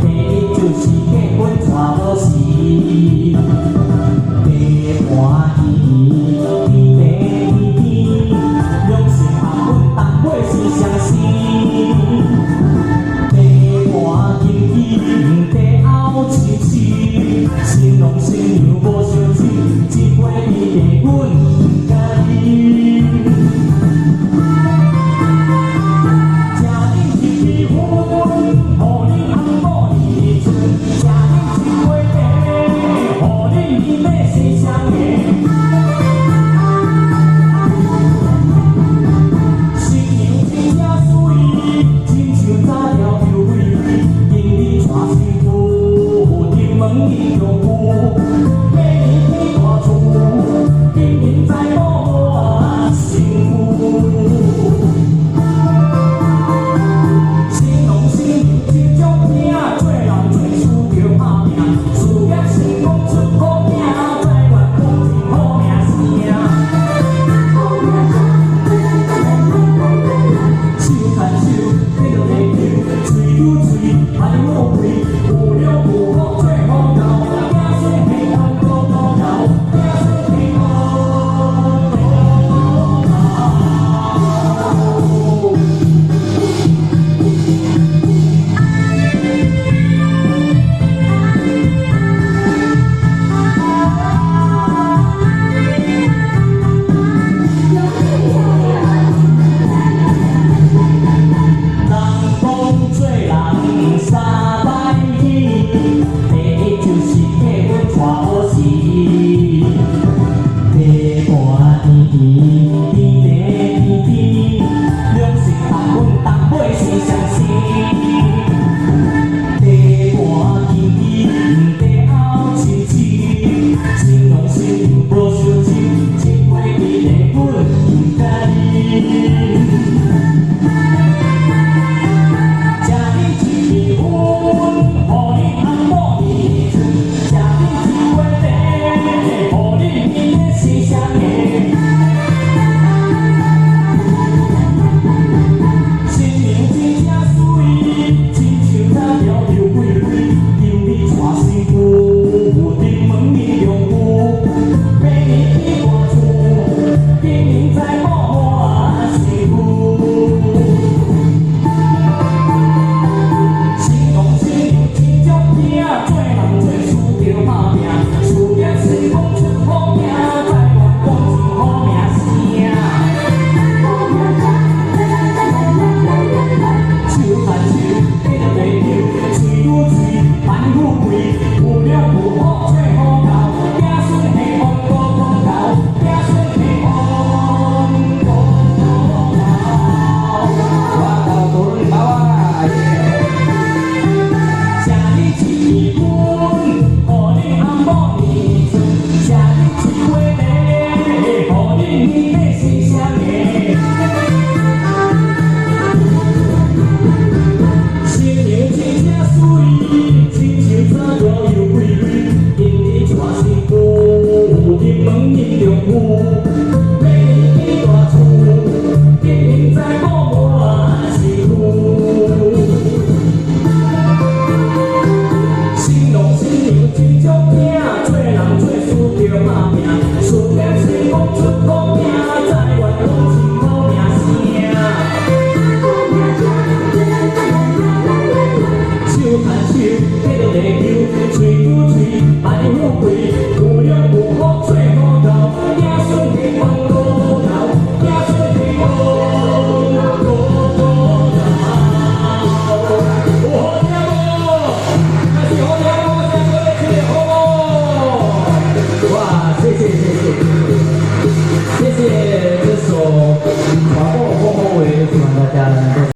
第一就是結婚娶某時，茶盤圓圓，甜甜甜，兩姓合阮東尾是相思。茶盤金金，茶後青青，新郎新娘無相親，一杯甜茶阮不佮意。食恁一支粉，予恁翁某年春；食恁一杯茶，予恁年底生双个。新娘真正媠，親像炸條油飛飛。今日娶新婦，登門伊丈夫，明年起大厝，金銀財寶滿身軀。新郎新娘真足拼，做人做事著拍拚，事業成功出好囝，財源廣進好名聲。手牽手，牽著地球，喙對喙，伴富貴，有了有福做好牛，子孫平安高高高，子孫平安高高。人講做人三擺起，第一就是結婚娶某時，茶盤圓圓，甜甜甜，兩姓合阮東尾是相思。茶盤金金，茶後青青，新郎新娘無相親，一杯甜茶阮不佮意。食恁一支粉，予恁翁某年春；食恁一杯茶，予恁年底生双个。新娘真正媠，親像炸條油飛飛。今日娶新婦，登門伊丈夫，明年起大厝，金銀財寶滿身軀。新郎新娘真足拼，做人做事著拍拚，事業成功出好囝，財源廣進好名聲。手牽手，牽著地球，喙對喙，伴富貴，有了有福做好牛，子孫興旺高高高，子孫興旺高高。 Bakal turun di bawah. 食你一支粉，予恁翁某年春；食恁一杯茶，予恁年底生双个。新娘真正媠，